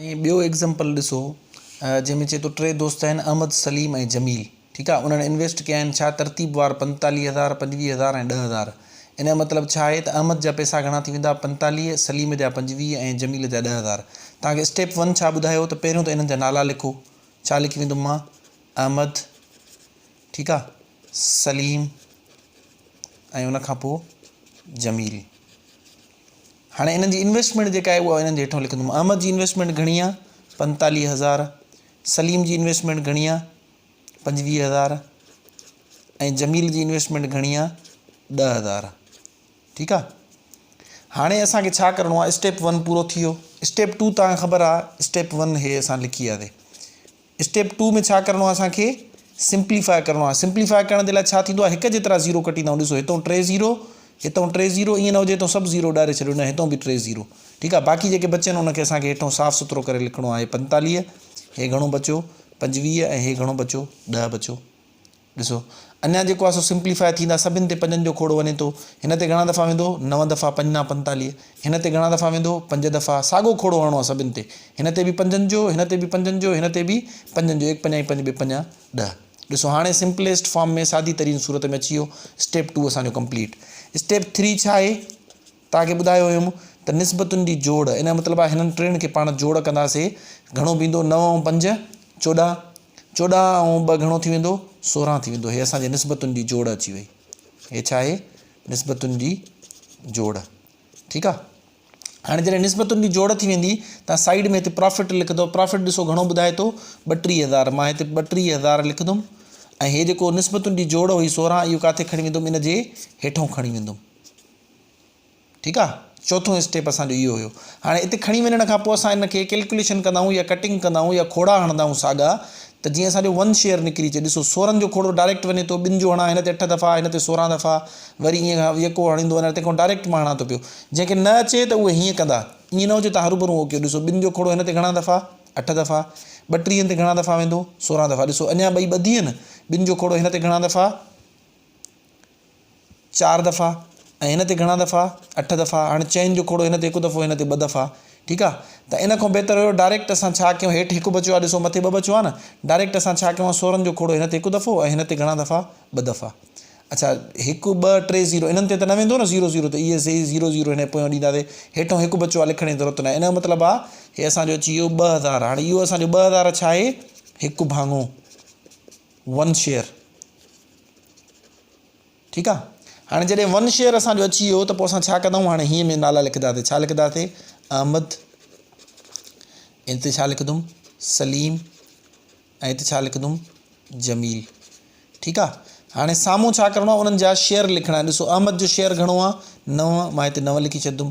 ۽ ٻيو ايگزامپل ڏسو جنهن ۾ چئي ٿو ٽي دوست آهن احمد، سليم ۽ جميل ٺيڪ آهي انهن انويسٽ ڪيا آهن ڇا ترتيب وار 45 هزار، 25 هزار ۽ 10 هزار ان جو مطلب ڇا آهي ته احمد جا پئسا گهڻا ٿي ويندا 45، سليم جا 25 ۽ جميل جا 10 هزار. توهان کي اسٽيپ ون ڇا ٻڌايو ته پهريون ته انهن جا نالا لکو ڇا لکي ويندم مان احمد ٺيڪ آهي سليم ۽ ان کان پوء جميل. هاڻي انهن جي انويسٽمينٽ جيڪا آهي اها انهن جي هيٺان لکندم. احمد جي انويسٽمينٽ گهڻي آهي؟ 45 هزار. سليم جي انويسٽمينٽ گهڻي آهي؟ 25 هزار. ۽ جميل جي انويسٽمينٽ گهڻي آهي؟ 10 هزار. ٺيڪ آهي. هاڻي اسان کي ڇا ڪرڻو آهي؟ اسٽيپ ون پورو ٿي ويو. اسٽيپ ٽو توهان کي خبر آهي اسٽيپ ون هي اسان لکي آياسي. اسٽيپ ٽو ۾ ڇا ڪرڻو آهي اسان کي سمپليفاء ڪرڻو آهي سمپليفاء ڪرڻ جي لاء ڇا ٿيندو آهي هڪ جيترا زيرو ڪٽيندا آهيون ڏسو هتون ٽي زيرو هتون ٽي زيرو ائين نه هجي هتون سڀ زيرو اڏاري ڇڏيو نه هتون به ٽي زيرو ٺيڪ آهي باقي جيڪي بچن ان کي اسان کي هيٺون صاف سٿرو ڪري لکڻو آهي 45 هي گهڻو بچيو 25 ۽ هي گهڻو بچيو 10 بچيو ڏسو اڃا جيڪو آهي سو سمپليفاء ٿيندا سڀن تي پنجن جو کوڙو وڃي ٿو هن تي گهڻا دفعا ويندو نو دفعا پنج نان پنتاليهه هن تي گهڻا دفعا ويندو پنج دفعا ساڳو کوڙو هڻڻو آهي سڀن تي هن تي به پنجن جو هن تي به پنجن جو هن تي به پنجن جو ايڪ پنجائي پنج ٻه پنجا ڏهه ڏسو هاڻي سمپليسٽ فارم ۾ سادي ترين صورت ۾ اچي ويو اسٽيپ ٽو اسان جو ڪمپليٽ اسٽيپ ٿري ڇا آهي توهان کي ٻڌايو هيم ته نسبتن جي جوڙ، ان جو مطلب آهي هنن ٽن کي پاڻ جوڙ ڪنداسي، گهڻو بيهندو نو ۽ پنج 14، 14 ۽ ٻه گهڻو ٿي ويندو 16 ٿي ويندو، هي اسان جي نسبتن جي جوڙ اچي وئي، هي ڇا آهي نسبتن جي جوڙ، ٺيڪ آهي. هاڻي جڏهن نسبتن جي جوڙ ٿي ويندي تان سائيڊ ۾ هتي پرافٽ لکندو، پرافٽ ڏسو گهڻو ٻڌائي ٿو 32 هزار، مان هتي 32 هزار لکندم ۽ هي جيڪو نسبتن جي جوڙ هئي 16 اهو ڪاٿي کڻي ويندم ان جي هيٺون کڻي ويندم. ٺيڪ آ چوٿون اسٽيپ اسان جو اهو هيو هاڻي اتي کڻي وڃڻ کان پوء اسان ان کي ڪيلڪوليشن ڪندا آهيون يا ڪٽنگ ڪندا آهيون يا کوڙا هڻندا آهيون ساڳا ته جيئن اسان جو ون شيئر نڪري اچي ڏسو سورن جو کوڙو ڊائريڪٽ وڃي ٿو ٻن جو هڻان هن تي اٺ دفعا هن تي 16 دفعا وري ائين يڪو هڻيندو وڃان تنهن کان ڊائريڪٽ مان هڻان ٿو پيو جنهن کي نه اچي ته اهي هيئن ڪندا ائين نه هجي ته هروڀرو اهو ڪيو ڏسو ٻن جو کوڙو هن تي گهڻا دفعا اٺ دفعا ٻٽيهن تي گهڻا دفعا ويندو 16 دفعا ڏسو اڃا ٻئي ٻڌي آهن ٻن جو کوڙو هن تي گهڻا دفعا چار دفعا ۽ هن تي گهڻا دفعا اٺ دفعا هاڻي چئن جو کوڙو هن تي هڪ دفعو هن تي ٻه دفعا ٺيڪ آ ته ان کان بهتر هيو ڊائريڪٽ اسان ڇا ڪيون هيٺ هڪ بچيو آ ڏسو مٿي ٻه بچيو آ نه ڊائريڪٽ اسان ڇا ڪيون آ سورن جو کوڙو هن تي هڪ دفعو ۽ هن تي گهڻا دفعا ٻه دفعا اڇا هڪ ٻه ٽي زيرو انهن تي ته نه ويندو نه زيرو زيرو ته اهي سي زيرو زيرو هن پويان ڏينداسي هيٺون هڪ بچيو آ لکڻ جي ضرورت نه آهي ان جو مطلب آ هي اسان جو اچي ويو 2000 هاڻي اهو اسان جو 2000 ڇا آهي هڪ ڀاڱو ون شيئر ٺيڪ آ هاڻي جڏهن ون شيئر اسان جو اچي ويو ته پوء اسان ڇا ڪندا آهيون هاڻي هيئن ۾ نالا لکنداسي ڇا لکنداسي احمد هتي ڇا لکندم سليم ۽ هتي ڇا لکندم جميل ٺيڪ آ هاڻي سامهون ڇا ڪرڻو آ انهن جا شيئر لکڻا آهن ڏسو احمد جو شيئر گهڻو آ نو مان هتي نو لکي ڇڏندم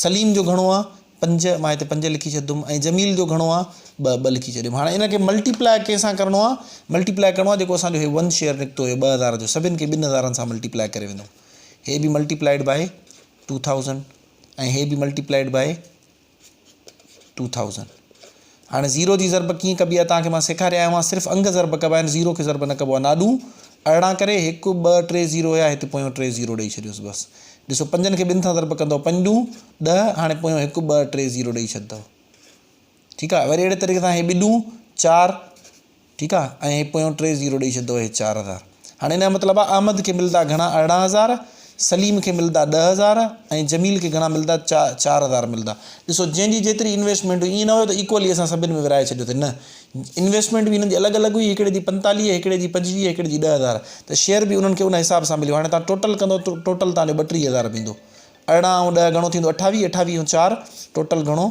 سليم جو گهڻو آ پنج، مان هتي پنج لکي ڇڏيندم ۽ جميل جو گهڻو آ ٻه، ٻه لکي ڇڏيم. هاڻي ان کي ملٽيپلاء ڪنهن سان ڪرڻو آ؟ ملٽيپلاء ڪرڻو آ جيڪو اسان جو هي ون شيئر نڪتو هيو 2000 جو سڀن کي ٻن هزارن سان ملٽيپلاء ڪري ويندم. هي به ملٽيپلائيڊ باء 2000 ۽ هي به ملٽيپلائيڊ باء 2000. هاڻي زيرو جي ضرب ڪيئن ڪبي آ توهان کي مان سيکاري آيو آهيان صرف انگ ضرب ڪبا آهن زيرو کي ضرب نه ڪبو آ ناڏون 18 ڪري هڪ ٻه ٽي زيرو هيا هتي پويون ٽي زيرو ڏئي ڇڏيوس بس ڏسو پنجن کي ٻن سان ضرب ڪندو پنجون ڏهه هاڻي پويون هڪ ٻه ٽي زيرو ڏئي ڇڏندو ٺيڪ آ وري اهڙي طريقي سان هي ٻڏون چار ٺيڪ آ ۽ هي پويون ٽي زيرو ڏئي ڇڏندو هي 4000 هاڻي ان جو مطلب آ احمد کي ملدا گهڻا 18000 سليم کي ملدا 10000 ۽ جميل کي گهڻا ملدا 4000 ملدا ڏسو جنهن جي جيتري انويسٽمينٽ هئي ائين نه هيو ته ايڪولي اسان سڀن ۾ ورهائي ڇڏيو ٿي نه انويسٽمينٽ به هنن جي الڳ الڳ هئي هڪڙي جي 45 هڪڙي جي 25 هڪڙي جي 10000 ته شيئر به انهن کي ان حساب سان مليو هاڻي تان ٽوٽل ڪندو ٽوٽل تان جو 32000 بيندو 18 ۽ 10 گهڻو ٿيندو 28 28 ۽ 4 ٽوٽل گهڻو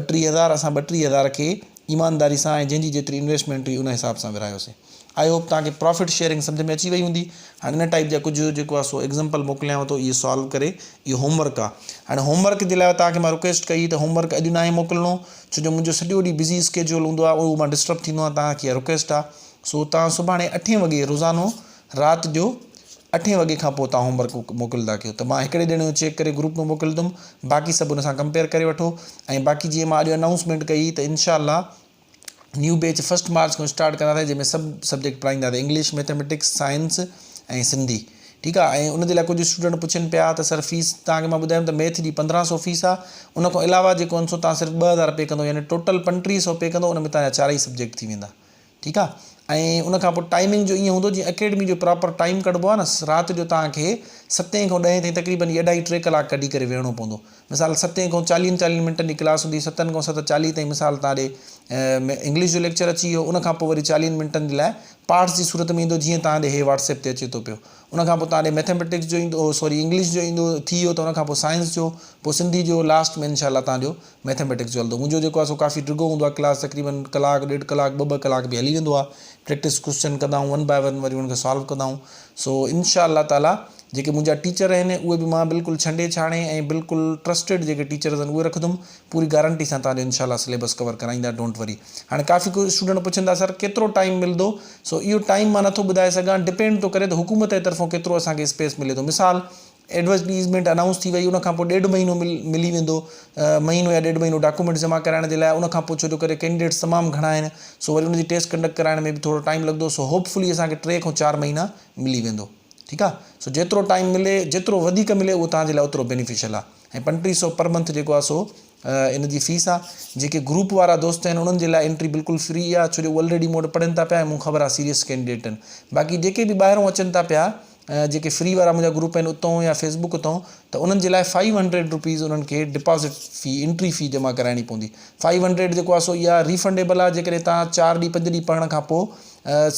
32000 اسان 32000 کي ايمانداري سان ۽ جنهن جي جيتري انويسٽمينٽ هئي ان حساب سان ورهايوسين I hope توهان کي پرافٽ شيئرنگ سمجهه ۾ اچي وئي هوندي هاڻي ان ٽائيپ جا ڪجهه جيڪو آهي سو ايگزامپل موڪليانو ٿو اهي سالو ڪري اهو هوم ورڪ آهي هاڻي هوم ورڪ جي لاء توهان کي مان رڪويسٽ ڪئي ته هوم ورڪ اڄ ناهي موڪلڻو ڇو جو منهنجو سڄو ڏينهن بزي اسڪيجول هوندو آهي اهو مان ڊسٽرب ٿيندو آهيان توهان کي اها رڪويسٽ آهي سو توهان سڀاڻي اٺين وڳي روزانو رات جو اٺين وڳي کان پوء توهان هوم ورڪ موڪلندا ڪيو ته مان هڪڙي ڄڻي جو چيڪ ڪري گروپ ۾ موڪلندم باقي سڀ ان سان ڪمپيئر ڪري وٺو ۽ باقي جيئن مان اڄ انائونسمينٽ ڪئي ته انشاء الله نيو بيچ فرسٽ مارچ کان اسٽارٽ ڪنداسين جنهن ۾ سڀ سبجيڪٽ پڙهائينداسين انگلش ميٿميٽڪس سائنس ۽ سنڌي. ٺيڪ آ ۽ ان جي لاء ڪجهه اسٽوڊنٽ پڇن پيا ته سر فيس توهان کي مان ٻڌايم ته ميٿ جي 15 سو فيس آ ان کان علاوه جيڪو آهن سو توهان صرف 2000 پي ڪندو يعني ٽوٽل 35 سو پي ڪندو ان ۾ توهان جا چارئي سبجيڪٽ ٿي ويندا ٺيڪ آ ۽ ان کان پوء ٽائمنگ جو ائين هوندو جيئن اڪيڊمي جو پراپر ٽائيم ڪڍبو آ نه رات جو توهان کي ستين کان ڏهين تائين تقريبن اڍائي ٽي ڪلاڪ ڪڍي ڪري ويهڻو پوندو مثال ستين کان چاليهن چاليهن منٽن جي ڪلاس هوندي ستن کان 7:40 تائين مثال توهان ڏي انگلش جو ليڪچر اچي ويو ان کان پوء وري چاليهن منٽن جي لاء پارٽس جي صورت ۾ ايندو جيئن توهان ڏي هي واٽس ايپ تي اچي ٿو پيو ان کان پوء توهان ڏي ميٿميٽڪس جو ايندو سوري انگلش جو ايندو ٿي ويو ته ان کان پوء سائنس جو پوء سنڌي جو لاسٽ ۾ انشاء الله توهان جو ميٿميٽڪس جو هلندو منهنجو جيڪو آهي سو ڪافي ڊگهو هوندو آهي ڪلاس تقريبن ڪلاڪ ڏيڍ ڪلاڪ ٻه ٻه ڪلاڪ به هلي ويندو آهي پريڪٽس ڪوسچن ڪندا آهيون ون باء ون وري ان کي سالو ڪندا آهيون سو انشاء الله تعالي جيڪي منهنجا ٽيچر آهن اهي به مان بلڪل ڇنڊي ڇاڻي ۽ بلڪل ٽرسٽيڊ جيڪي ٽيچرز آهن اهي رکندم پوري گارنٽي سان توهان جو انشاء الله سليبس ڪور ڪرائيندا don't وري هاڻي ڪافي ڪو اسٽوڊنٽ پڇن ٿا سر ڪيترو ٽائيم ملندو سو اهو ٽائيم مان نٿو ٻڌائي سگهان ڊپينڊ ٿو ڪري ته حڪومت جي طرفون ڪيترو اسان کي اسپيس ملي ٿو مثال ايڊورٽيزمينٽ انائونس ٿي وئي ان کان پوء ڏيڍ مهينو ملي ويندو مهينو يا ڏيڍ مهينو ڊاڪومينٽ جمع ڪرائڻ جي لاء ان کان پوء ڇو جو ڪري ڪينڊيڊيٽس تمام گهڻا آهن سو وري ان جي ٽيسٽ ڪنڊڪٽ ڪرائڻ ۾ به ٿورو ٽائيم لڳندو سو هوپ فلي اسان کي ٽي کان چار مهينا ملي ويندو ٺيڪ آ سو جيترو ٽائيم ملي جيترو وڌيڪ ملي اهو توهان جي لاء اوترو بينيفيشل آ ۽ 3500 پر منٿ جيڪو آ سو ان جي فيس آ جيڪي گروپ وارا دوست آهن انهن جي لاء انٽري بلڪل فري آ ڇو جو الريڊي مون وٽ پڙهن ٿا پيا ۽ مون خبر آ سيريس ڪينڊيڊيٽ آهن باقي جيڪي به ٻاهرون اچن ٿا پيا جيڪي فري وارا منهنجا گروپ آهن اتون يا فيس بڪ اتون ته انهن جي لاء فائيو هنڊريڊ روپيز انهن کي ڊپازٽ في انٽري في جمع ڪرائڻي پوندي. فائيو هنڊريڊ جيڪو آهي سو اها ريفنڊيبل آهي جيڪڏهن توهان چار ڏينهن پنج ڏينهن پڙهڻ کان پوء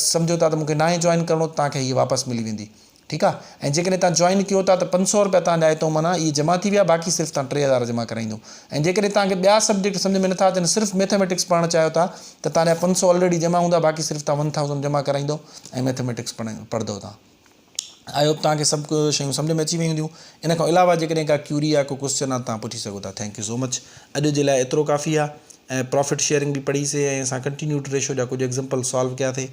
سمجهو ٿا ته مون کي ناهي جوائن ڪرڻو ته توهان کي هيء واپس ملي ويندي ٺيڪ آهي ۽ جيڪڏهن توهان جوائن ڪيو ٿا ته 500 روپيا توهان جا هتون معنيٰ اهي جمع ٿي ويا باقي صرف توهان 3000 جمع ڪرائيندو ۽ جيڪڏهن توهان کي ٻيا سبجيڪٽ سمجهه ۾ نٿا اچن صرف ميٿميٽڪس پڙهڻ چاهيو ٿا ته توهان جا 500 آلريڊي جمع هوندا باقي صرف توهان ون ٿائوزنڊ جمع ڪرائيندو ۽ ميٿميٽڪس پڙهندو توهان. I hope توهان کي سڀ شيون سمجهه ۾ اچي ويون هونديون ان کان علاوه جيڪڏهن ڪا ڪيوري يا ڪو ڪوسچن آهي ته توهان پڇي سگهو ٿا thank you سو مچ اڄ جي لاء ايترو ڪافي آهي ۽ پرافٽ شيئرنگ به پڙهي سي ۽ اسان ڪنٽينيوڊ ريشو جا ڪجهه ايگزامپل سالو ڪيا ٿي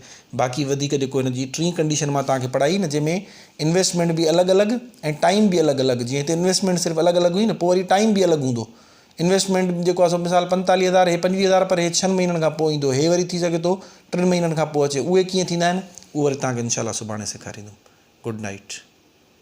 باقي وڌيڪ جيڪو هن جي ٽين ڪنڊيشن مان توهان کي پڙهائي نه جنهن ۾ انويسٽمينٽ به الڳ الڳ ۽ ٽائيم به الڳ الڳ جيئن هتي انويسٽمينٽ صرف الڳ الڳ هئي نه پوء وري ٽائيم به الڳ هوندو انويسٽمينٽ جيڪو آهي سو مثال 45 هزار هي 25 هزار پر هي ڇهن مهينن کان پوء ايندو هي وري ٿي سگهي ٿو ٽن مهينن کان پوء اچي اهي ڪيئن ٿيندا آهن اهو وري توهان کي انشاء الله سڀاڻي سيکاريندم گڊ نائيٽ.